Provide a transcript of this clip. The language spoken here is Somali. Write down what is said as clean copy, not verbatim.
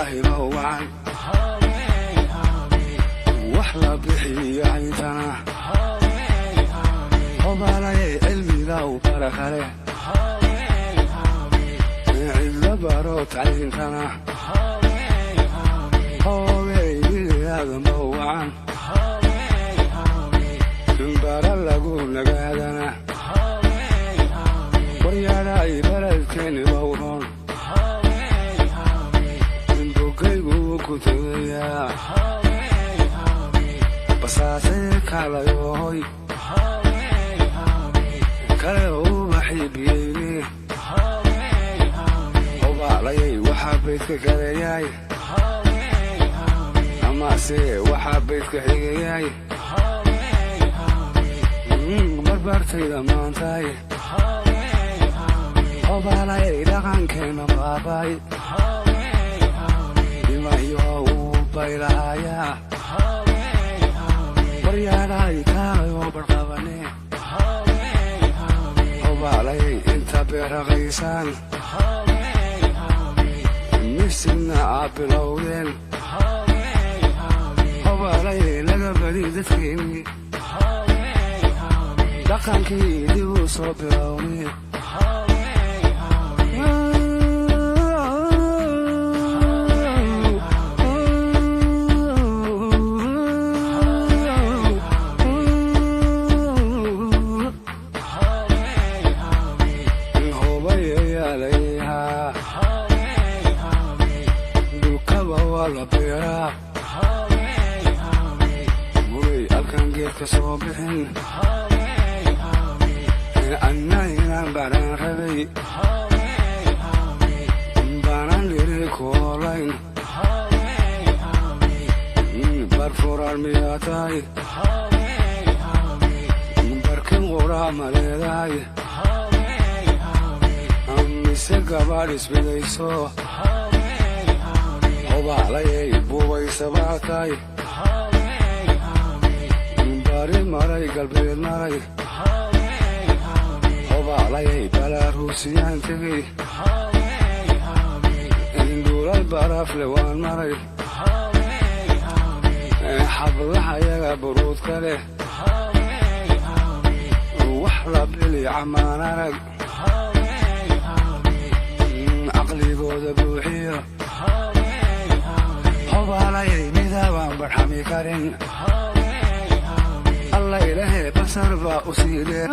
Baahiba wacan wax la bixiyo cayntana. Hobaalayay cilmiga u barakale, cidla baro tacliintana. Hoobey biliaadanba wacan bara lagu nagaadana. Waryaadhay baladkeeni bowroon bogaygu ku tegayaa, basaasee kalayoohoy kale ubaxibiyeyne. Hobaalayay waxaa baydka kaleyaay, amase waxaa baydka xigayaay barbaartayda maantay. Hobaalayay dhaqankeenna baabay dhimayo uu baylahayaa. Waryaadhay kaalayoo barqabane. Hobaalayay inta beeraqaysaan misigna aa bilowdeen. Hobaalayay laga badi dadkeennii dhaqankii dib u soo bilowne. Hobayayaalayhaa dhulkaba waa la beeraa, muray alkan geedka soo bixin. Anna inaan baran rabay baanan dhiri koolayn. Barfuraan miyaa tahay? Barkin quraa ma leedahay, mise gabadh isbidayso? Hobaalayay buubaysa baa tahay, bari maray galbeed maray. Hobaalayay balaaruusiyaan tegey, indhuulal barafle waan maray. Xablaha yaga buruudka leh wax la bili camaan arag, caqligooda buuxiyo. Hobaalayay midaabaan barxami karin, Alla ilaahay basar baa u sii dheer.